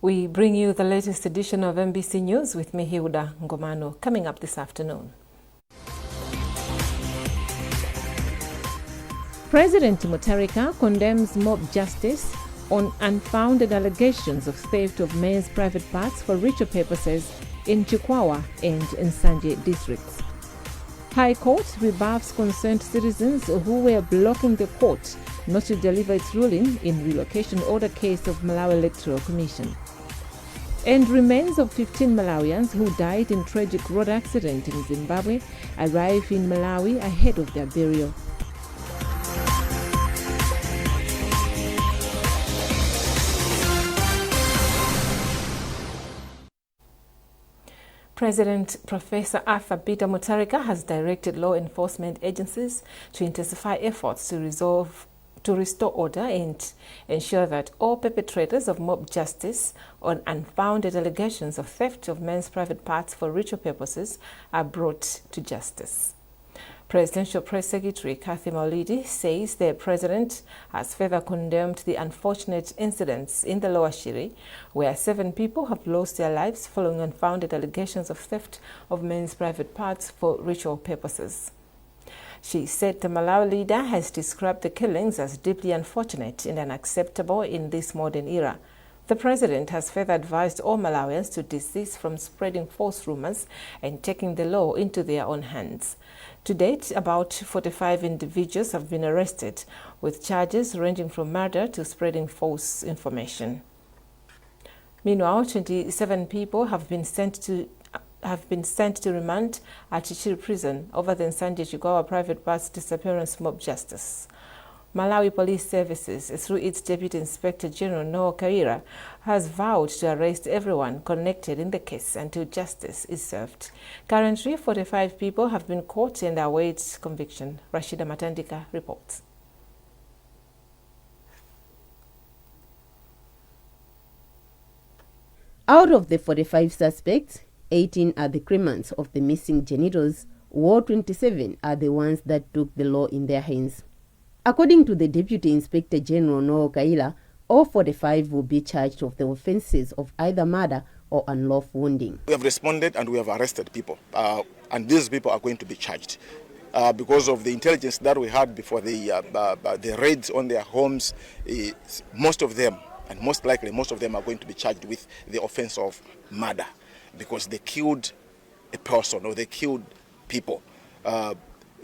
We bring you the latest edition of MBC News with me, Hilda Ngomano, coming up this afternoon. President Mutharika condemns mob justice on unfounded allegations of theft of men's private parts for ritual purposes in Chikwawa and Nsanje districts. High Court rebuffs concerned citizens who were blocking the court not to deliver its ruling in relocation order case of Malawi Electoral Commission. And remains of 15 Malawians who died in tragic road accident in Zimbabwe arrive in Malawi ahead of their burial. President Professor Arthur Peter Mutharika has directed law enforcement agencies to intensify efforts to restore order and ensure that all perpetrators of mob justice on unfounded allegations of theft of men's private parts for ritual purposes are brought to justice. Presidential Press Secretary Kathy Maulidi says the president has further condemned the unfortunate incidents in the Lower Shiri, where 7 people have lost their lives following unfounded allegations of theft of men's private parts for ritual purposes. She said the Malawi leader has described the killings as deeply unfortunate and unacceptable in this modern era. The president has further advised all Malawians to desist from spreading false rumors and taking the law into their own hands. To date, about 45 individuals have been arrested, with charges ranging from murder to spreading false information. Meanwhile, 27 people have been sent to remand at Chichiri prison over the Nsanje Chikwawa private parts disappearance mob justice. Malawi Police Services, through its Deputy Inspector General Noah Kaira, has vowed to arrest everyone connected in the case until justice is served. Currently, 45 people have been caught and await conviction. Rashida Matandika reports. Out of the 45 suspects, 18 are the claimants of the missing genitals, while 27 are the ones that took the law in their hands. According to the Deputy Inspector General Noah Kaila, all 45 will be charged of the offences of either murder or unlawful wounding. We have responded and we have arrested people, and these people are going to be charged. Because of the intelligence that we had before the raids on their homes, most of them, and most likely most of them, are going to be charged with the offence of murder, because they killed a person or they killed people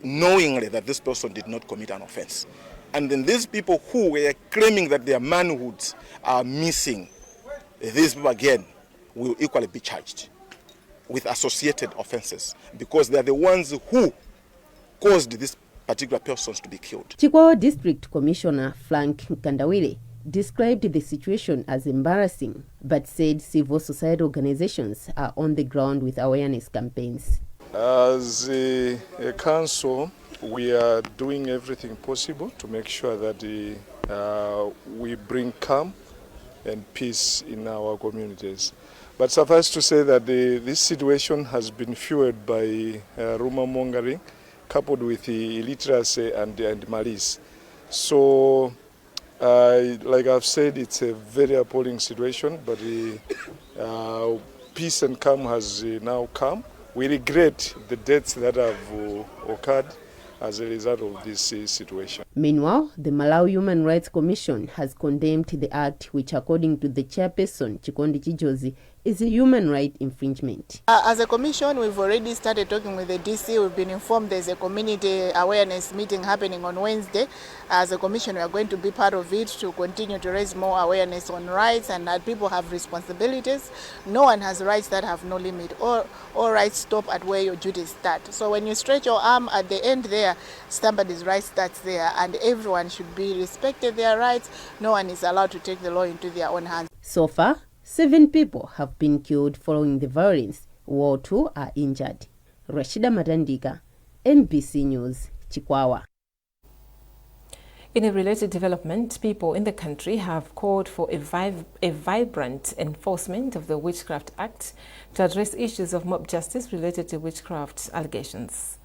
knowingly that this person did not commit an offence. And then these people who were claiming that their manhoods are missing, these people again will equally be charged with associated offences, because they are the ones who caused these particular persons to be killed. Chikwawa District Commissioner Frank Nkandawire described the situation as embarrassing, but said civil society organizations are on the ground with awareness campaigns. As a council, we are doing everything possible to make sure that we bring calm and peace in our communities. But suffice to say that this situation has been fueled by rumor mongering, coupled with illiteracy and malice. So, like I've said, it's a very appalling situation, but peace and calm has now come. We regret the deaths that have occurred as a result of this situation. Meanwhile, the Malawi Human Rights Commission has condemned the act, which, according to the chairperson, Chikondi Chijozi, is a human right infringement. As a commission, we've already started talking with the DC. We've been informed there's a community awareness meeting happening on Wednesday. As a commission, we are going to be part of it to continue to raise more awareness on rights and that people have responsibilities. No one has rights that have no limit. All rights stop at where your duties start. So when you stretch your arm at the end there, somebody's right starts there, and everyone should be respected their rights. No one is allowed to take the law into their own hands. So far, 7 people have been killed following the violence, while 2 are injured. Rashida Matandika, NBC News, Chikwawa. In a related development, people in the country have called for a vibrant enforcement of the Witchcraft Act to address issues of mob justice related to witchcraft allegations.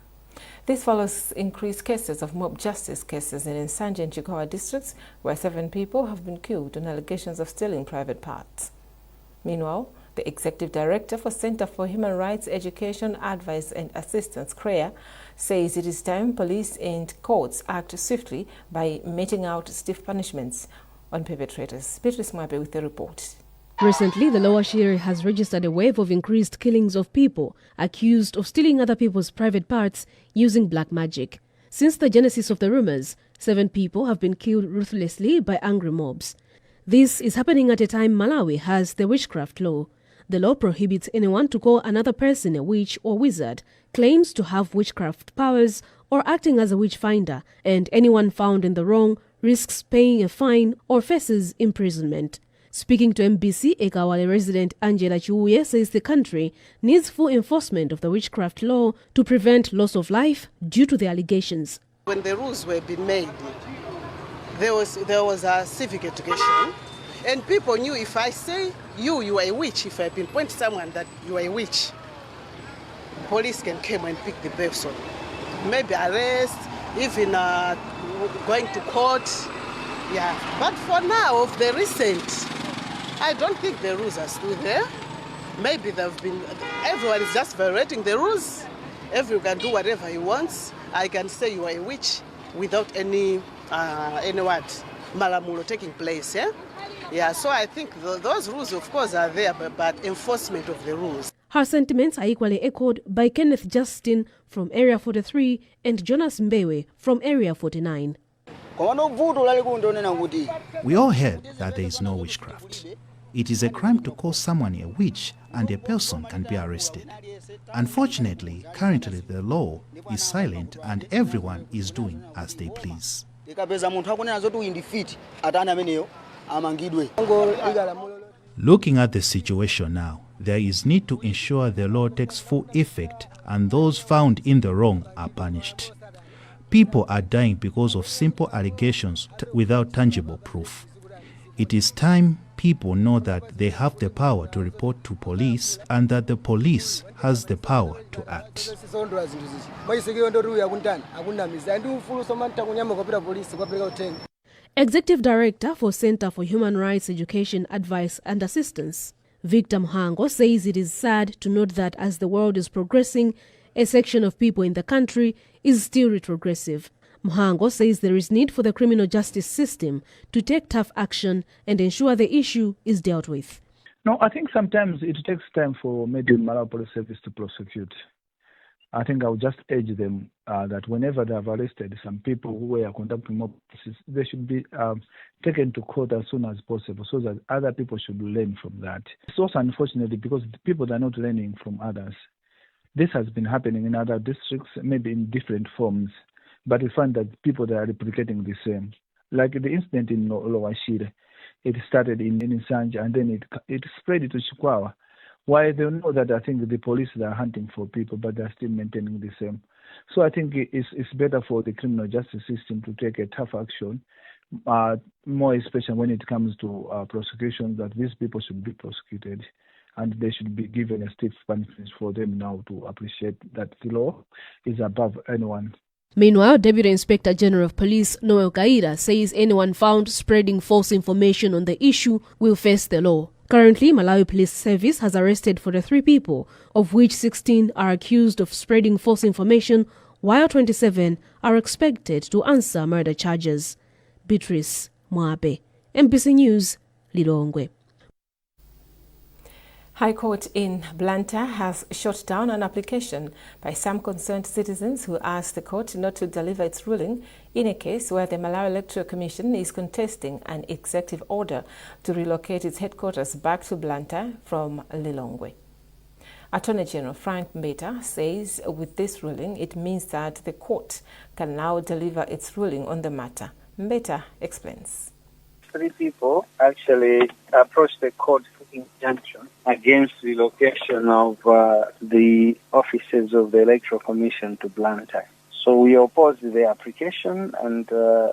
This follows increased cases of mob justice cases in Nsanje and Chikwawa districts, where 7 people have been killed on allegations of stealing private parts. Meanwhile, the Executive Director for Center for Human Rights Education, Advice and Assistance, CREA, says it is time police and courts act swiftly by meting out stiff punishments on perpetrators. Beatrice Mwabe with the report. Recently, the Lower Shire has registered a wave of increased killings of people accused of stealing other people's private parts using black magic. Since the genesis of the rumors, 7 people have been killed ruthlessly by angry mobs. This is happening at a time Malawi has the witchcraft law. The law prohibits anyone to call another person a witch or wizard, claims to have witchcraft powers, or acting as a witch finder, and anyone found in the wrong risks paying a fine or faces imprisonment. Speaking to MBC, Ekawale resident Angela Chiuye says the country needs full enforcement of the witchcraft law to prevent loss of life due to the allegations. When the rules were being made, there was a civic education, and people knew if I say you are a witch, if I pinpoint someone that you are a witch, police can come and pick the person. Maybe arrest, even going to court. Yeah. But for now, of the recent, I don't think the rules are still there. Maybe everyone is just violating the rules. Everyone can do whatever he wants. I can say you are a witch without any malamulo taking place, yeah? Yeah, so I think those rules, of course, are there, but enforcement of the rules. Her sentiments are equally echoed by Kenneth Justin from Area 43 and Jonas Mbewe from Area 49. We all heard that there is no witchcraft. It is a crime to call someone a witch and a person can be arrested. Unfortunately, currently the law is silent and everyone is doing as they please. Looking at the situation now, there is need to ensure the law takes full effect and those found in the wrong are punished. People are dying because of simple allegations without tangible proof. It is time people know that they have the power to report to police and that the police has the power to act. Executive Director for Center for Human Rights Education, Advice and Assistance, Victor Mhango, says it is sad to note that as the world is progressing, a section of people in the country is still retrogressive. Mhango says there is need for the criminal justice system to take tough action and ensure the issue is dealt with. No, I think sometimes it takes time for maybe Malawi Police Service to prosecute. I think I would just urge them that whenever they have arrested some people who were conducting mob cases, they should be taken to court as soon as possible so that other people should learn from that. It's also unfortunate because the people are not learning from others. This has been happening in other districts, maybe in different forms, but we find that people that are replicating the same. Like the incident in Lower Shire, it started in Nsanja and then it spread to Chikwawa. Why they know that I think the police are hunting for people, but they're still maintaining the same. So I think it's better for the criminal justice system to take a tough action, more especially when it comes to prosecution, that these people should be prosecuted and they should be given a stiff punishment for them now to appreciate that the law is above anyone. Meanwhile, Deputy Inspector General of Police Noel Kaira says anyone found spreading false information on the issue will face the law. Currently, Malawi Police Service has arrested 43 people, of which 16 are accused of spreading false information, while 27 are expected to answer murder charges. Beatrice Mwabe, MBC News, Lilongwe. High Court in Blantyre has shot down an application by some concerned citizens who asked the court not to deliver its ruling in a case where the Malawi Electoral Commission is contesting an executive order to relocate its headquarters back to Blantyre from Lilongwe. Attorney General Frank Mbeta says with this ruling it means that the court can now deliver its ruling on the matter. Mbeta explains. 3 people actually approached the court for injunction against relocation of the offices of the Electoral Commission to Blantyre. So we opposed the application, and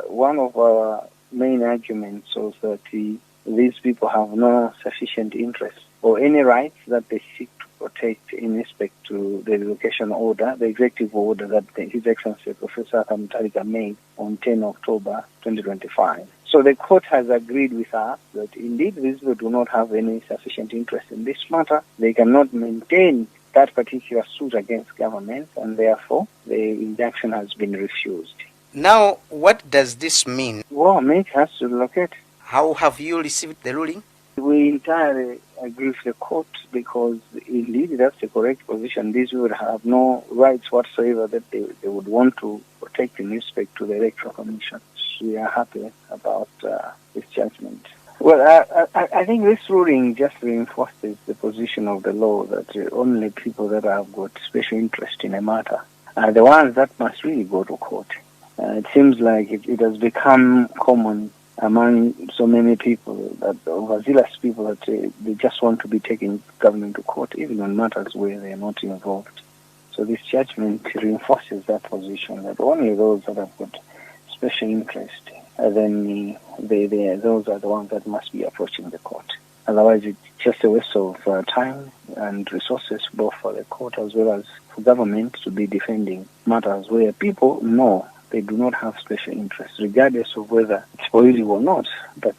one of our main arguments was that these people have no sufficient interest or any rights that they seek to protect in respect to the relocation order, the executive order that His Excellency Professor Mutarika made on 10 October 2025. So the court has agreed with us that indeed these people do not have any sufficient interest in this matter. They cannot maintain that particular suit against government, and therefore the injunction has been refused. Now, what does this mean? Well, Mint has to relocate. How have you received the ruling? We entirely agree with the court because indeed that's the correct position. These would have no rights whatsoever that they would want to protect in respect to the Electoral Commission. We are happy about this judgment. Well, I think this ruling just reinforces the position of the law that only people that have got special interest in a matter are the ones that must really go to court. It seems like it has become common among so many people, that overzealous people, that they just want to be taking government to court, even on matters where they are not involved. So this judgment reinforces that position, that only those that have got special interest, then those are the ones that must be approaching the court. Otherwise, it's just a waste of time and resources, both for the court as well as for government to be defending matters where people know they do not have special interest, regardless of whether it's political or not. But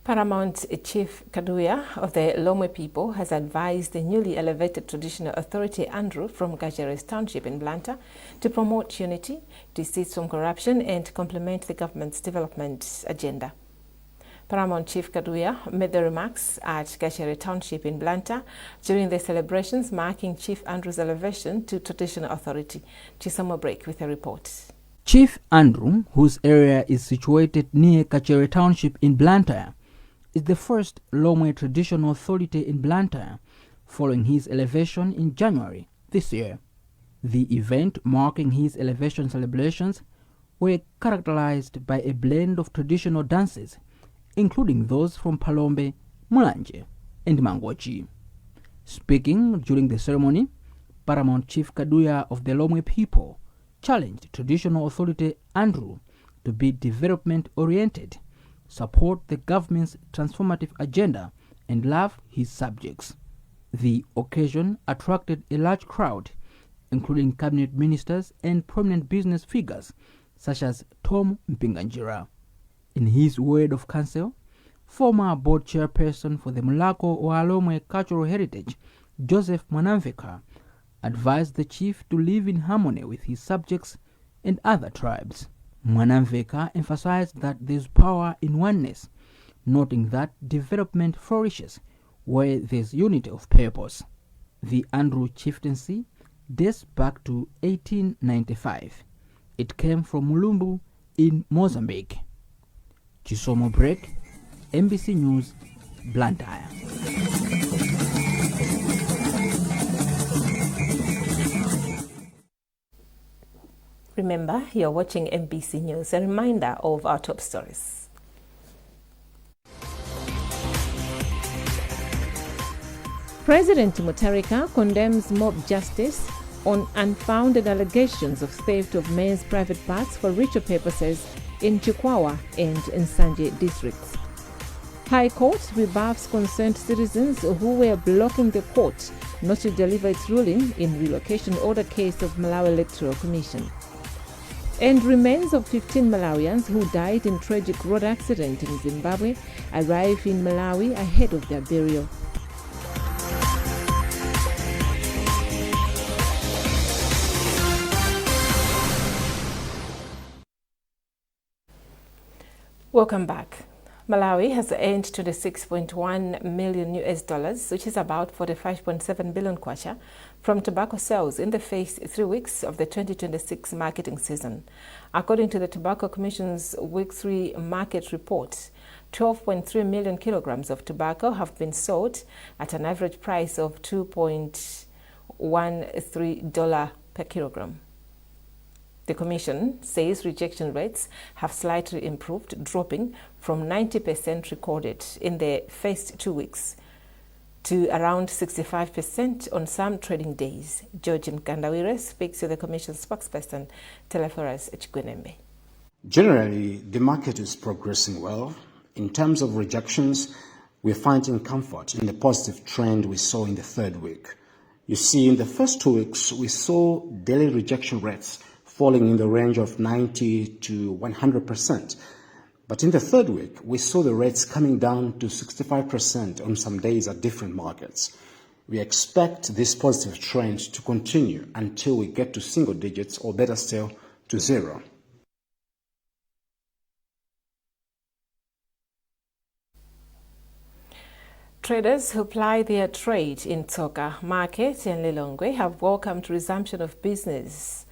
Paramount Chief Kaduya of the Lomwe people has advised the newly elevated Traditional Authority Andrew from Gajeres Township in Blantyre to promote unity, desist from corruption and complement the government's development agenda. Paramount Chief Kaduya made the remarks at Gajeres Township in Blantyre during the celebrations marking Chief Andrew's elevation to Traditional Authority. Chisamo Break with a report. Chief Andrew, whose area is situated near Gajeres Township in Blantyre, is the first Lomwe Traditional Authority in Blantyre following his elevation in January this year. The event marking his elevation celebrations were characterized by a blend of traditional dances, including those from Palombe, Mulanje, and Mangochi. Speaking during the ceremony, Paramount Chief Kaduya of the Lomwe people challenged Traditional Authority Andrew to be development-oriented, support the government's transformative agenda, and love his subjects. The occasion attracted a large crowd, including cabinet ministers and prominent business figures such as Tom Mpinganjira. In his word of counsel, former board chairperson for the Mulako Lomwe Cultural Heritage, Joseph Mwanamveka, advised the chief to live in harmony with his subjects and other tribes. Mwanamveka emphasized that there's power in oneness, noting that development flourishes where there's unity of purpose. The Andrew chieftaincy dates back to 1895. It came from Mulumbu in Mozambique. Chisomo Break, MBC News, Blantyre. Remember, you're watching MBC News. A reminder of our top stories. President Mutharika condemns mob justice on unfounded allegations of theft of men's private parts for ritual purposes in Chikwawa and Nsanje districts. High Court rebuffs concerned citizens who were blocking the court not to deliver its ruling in relocation order case of Malawi Electoral Commission. And remains of 15 Malawians who died in tragic road accident in Zimbabwe arrive in Malawi ahead of their burial. Welcome back. Malawi has earned $26.1 million, which is about 45.7 billion kwacha, from tobacco sales in the first 3 weeks of the 2026 marketing season. According to the Tobacco Commission's Week 3 market report, 12.3 million kilograms of tobacco have been sold at an average price of $2.13 per kilogram. The Commission says rejection rates have slightly improved, dropping from 90% recorded in the first 2 weeks to around 65% on some trading days. George Mkandawire speaks to the Commission spokesperson, Teleforas Chikwenembe. Generally, the market is progressing well. In terms of rejections, we're finding comfort in the positive trend we saw in the third week. You see, in the first 2 weeks, we saw daily rejection rates falling in the range of 90 to 100%. But in the third week, we saw the rates coming down to 65% on some days at different markets. We expect this positive trend to continue until we get to single digits, or better still, to zero. Traders who ply their trade in Tsoka Market and Lilongwe have welcomed resumption of business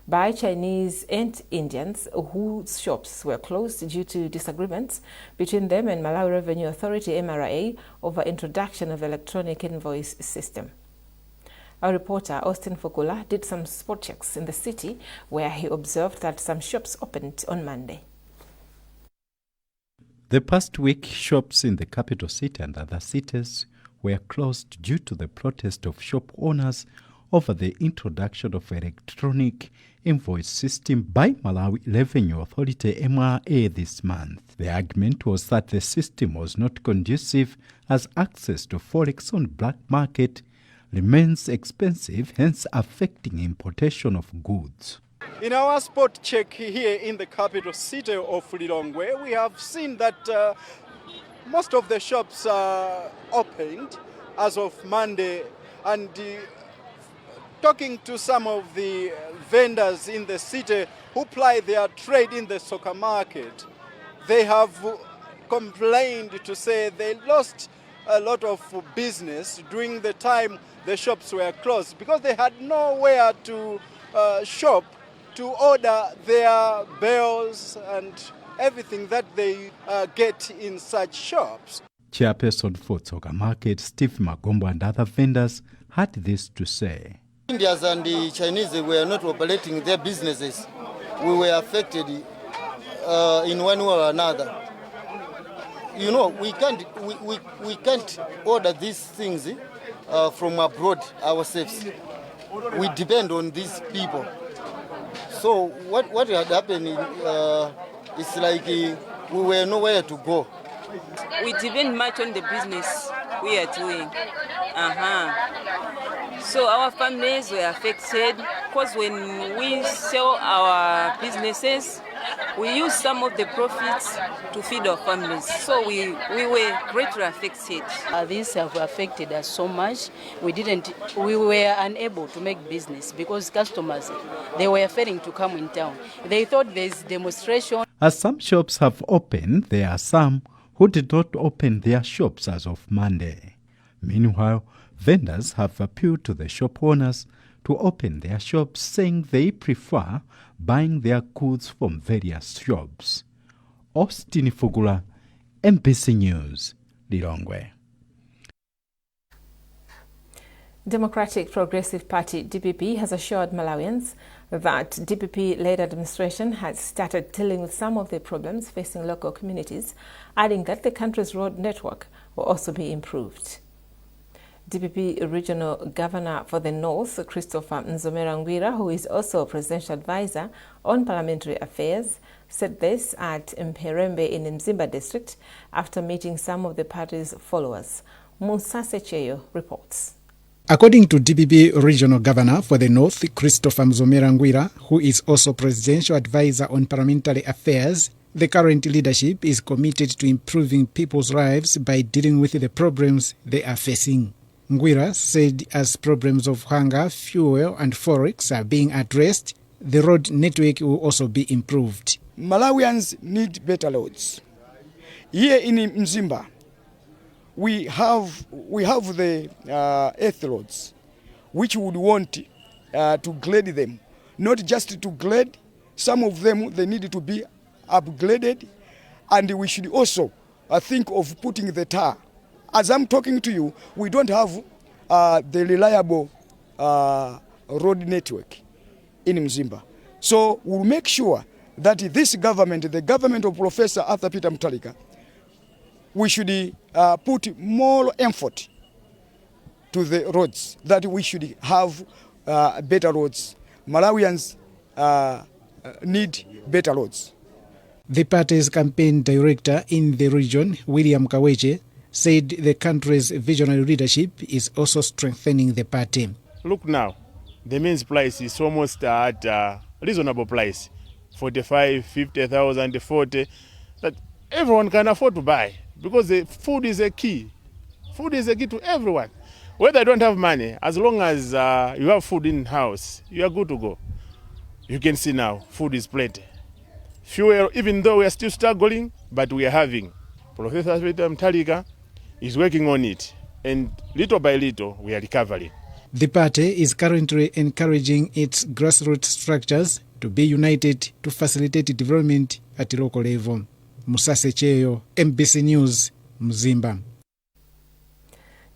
by Chinese and Indians whose shops were closed due to disagreements between them and Malawi Revenue Authority MRA over introduction of electronic invoice system. Our reporter Austin Fokula did some spot checks in the city where he observed that some shops opened on Monday. The past week, shops in the capital city and other cities were closed due to the protest of shop owners over the introduction of electronic invoice system by Malawi Revenue Authority MRA this month. The argument was that the system was not conducive as access to forex on black market remains expensive, hence affecting importation of goods. In our spot check here in the capital city of Lilongwe, we have seen that most of the shops are opened as of Monday, and talking to some of the vendors in the city who ply their trade in the Tsoka market, they have complained to say they lost a lot of business during the time the shops were closed because they had nowhere to shop to order their bills and everything that they get in such shops. Chairperson for Tsoka Market, Steve Magombo, and other vendors had this to say. Indians and the Chinese were not operating their businesses. We were affected in one way or another. You know, we can't order these things from abroad ourselves. We depend on these people. So what had happened is like we were nowhere to go. We depend much on the business we are doing. So our families were affected because when we sell our businesses, we use some of the profits to feed our families. So we were greatly affected. These have affected us so much. We were unable to make business because customers, they were failing to come in town. They thought there's demonstration. As some shops have opened, there are some who did not open their shops as of Monday. Meanwhile, vendors have appealed to the shop owners to open their shops, saying they prefer buying their goods from various shops. Austin Fugula, MPC News, Lilongwe. Democratic Progressive Party DPP has assured Malawians that DPP-led administration has started dealing with some of the problems facing local communities, adding that the country's road network will also be improved. DPP Regional Governor for the North, Christopher Nzomera-Ngwira, who is also a presidential advisor on parliamentary affairs, said this at Mperembe in Mzimba district after meeting some of the party's followers. Musase Cheyo reports. According to DPP Regional Governor for the North, Christopher Nzomera-Ngwira, who is also presidential advisor on parliamentary affairs, the current leadership is committed to improving people's lives by dealing with the problems they are facing. Ngwira said as problems of hunger, fuel and forex are being addressed, the road network will also be improved. Malawians need better roads. Here in Mzimba, we have the earth roads, which would want to grade them. Not just to grade, some of them they need to be upgraded, and we should also think of putting the tar. As I'm talking to you, we don't have the reliable road network in Mzimba. So we'll make sure that this government, the government of Professor Arthur Peter Mutharika, we should put more effort to the roads, that we should have better roads. Malawians need better roads. The party's campaign director in the region, William Kaweche, said the country's visionary leadership is also strengthening the party. Look now, the maize price is almost at reasonable price, 45, 50,000, 40, that everyone can afford to buy, because the food is a key. Food is a key to everyone. Whether you don't have money, as long as you have food in house, you are good to go. You can see now, food is plenty. Fuel, even though we are still struggling, but we are having. Professor Mtalika is working on it, and little by little, we are recovering. The party is currently encouraging its grassroots structures to be united to facilitate development at local level. Musase Cheyo, MBC News, Mzimba.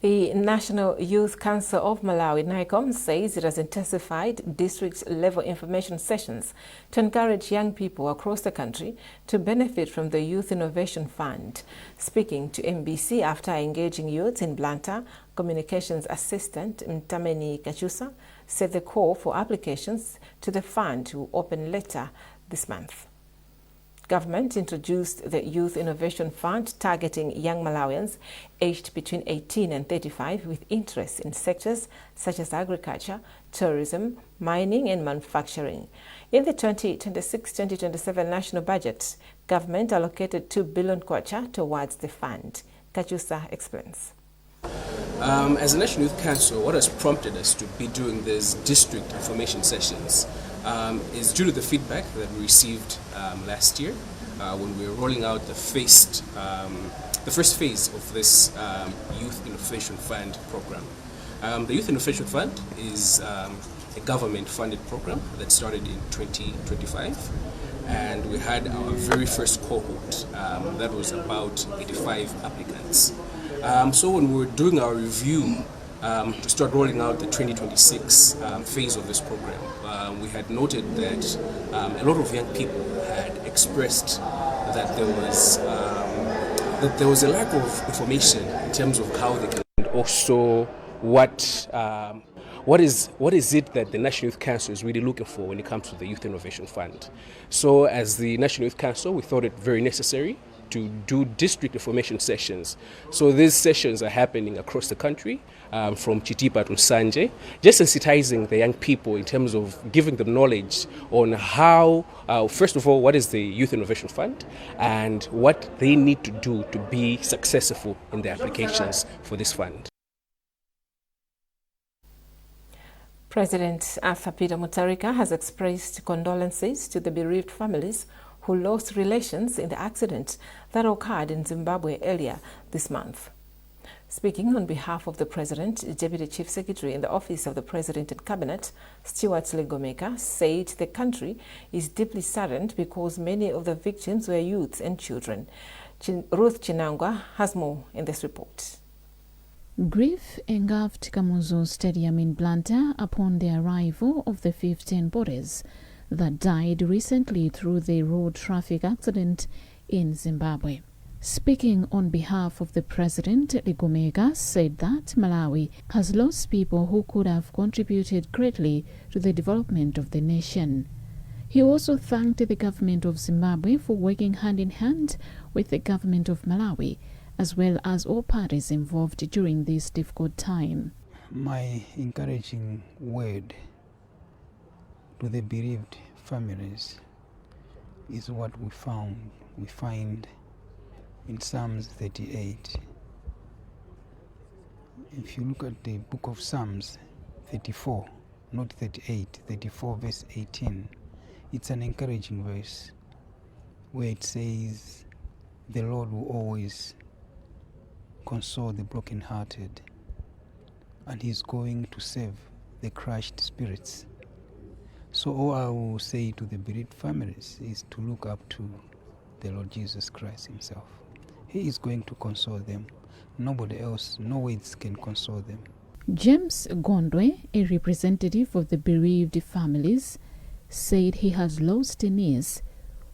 The National Youth Council of Malawi, NICOM, says it has intensified district-level information sessions to encourage young people across the country to benefit from the Youth Innovation Fund. Speaking to MBC after engaging youths in Blantyre, Communications Assistant Mtameni Kachusa said the call for applications to the fund will open later this month. Government introduced the Youth Innovation Fund targeting young Malawians aged between 18 and 35 with interest in sectors such as agriculture, tourism, mining and manufacturing. In the 2026-2027 national budget, government allocated 2 billion kwacha towards the fund. Kachusa explains. As a National Youth Council, what has prompted us to be doing these district information sessions is due to the feedback that we received last year when we were rolling out the first phase of this Youth Innovation Fund program. The Youth Innovation Fund is a government-funded program that started in 2025, and we had our very first cohort that was about 85 applicants. So when we were doing our review to start rolling out the 2026 phase of this program, we had noted that a lot of young people had expressed that there was a lack of information in terms of how they can, and also what is it that the National Youth Council is really looking for when it comes to the Youth Innovation Fund. So as the National Youth Council, we thought it very necessary to do district information sessions. So these sessions are happening across the country, from Chitipa to Sanje, just sensitizing the young people in terms of giving them knowledge on how, first of all, what is the Youth Innovation Fund and what they need to do to be successful in their applications for this fund. President Arthur Peter Mutharika has expressed condolences to the bereaved families who lost relations in the accident that occurred in Zimbabwe earlier this month. Speaking on behalf of the President, Deputy Chief Secretary in the Office of the President and Cabinet, Stuart Legomeka, said the country is deeply saddened because many of the victims were youths and children. Ruth Chinangwa has more in this report. Grief engulfed Kamuzu Stadium in Blantyre upon the arrival of the 15 bodies that died recently through the road traffic accident in Zimbabwe. Speaking on behalf of the President, Legomeka said that Malawi has lost people who could have contributed greatly to the development of the nation. He also thanked the government of Zimbabwe for working hand in hand with the government of Malawi, as well as all parties involved during this difficult time. My encouraging word to the bereaved families is what we find in Psalms 38. If you look at the book of Psalms 34, not 38, 34 verse 18, it's an encouraging verse where it says, "The Lord will always console the brokenhearted, and He's going to save the crushed spirits." So all I will say to the bereaved families is to look up to the Lord Jesus Christ Himself. He is going to console them. Nobody else, no words can console them. James Gondwe, a representative of the bereaved families, said he has lost a niece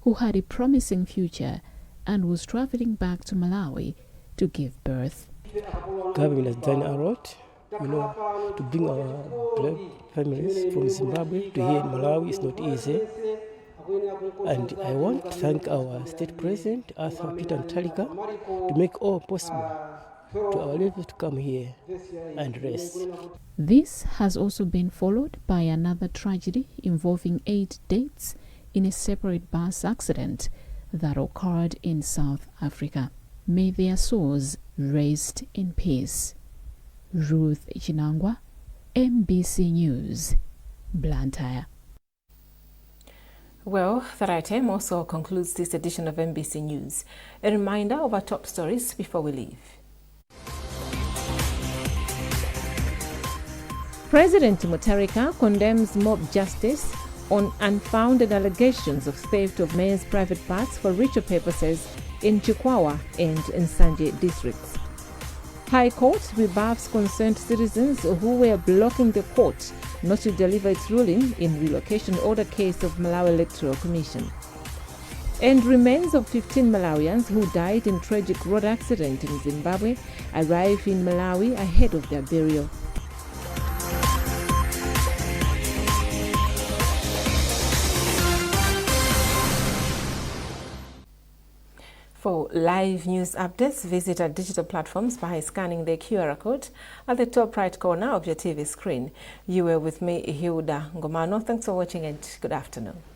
who had a promising future and was traveling back to Malawi to give birth. Government has done a lot, to bring our black families from Zimbabwe to here in Malawi is not easy. And I want to thank our state president, Arthur Peter Mutharika, to make all possible to our relatives to come here and rest. This has also been followed by another tragedy involving 8 deaths in a separate bus accident that occurred in South Africa. May their souls rest in peace. Ruth Chinangwa, MBC News, Blantyre. Well, that item also concludes this edition of MBC News. A reminder of our top stories before we leave. President Mutharika condemns mob justice on unfounded allegations of theft of mayor's private parts for ritual purposes in Chikwawa and Nsanje districts. High Court rebuffs concerned citizens who were blocking the court not to deliver its ruling in relocation order case of Malawi Electoral Commission. And remains of 15 Malawians who died in tragic road accident in Zimbabwe arrive in Malawi ahead of their burial. For live news updates, visit our digital platforms by scanning the QR code at the top right corner of your TV screen. You were with me, Hilda Ngomano. Thanks for watching and good afternoon.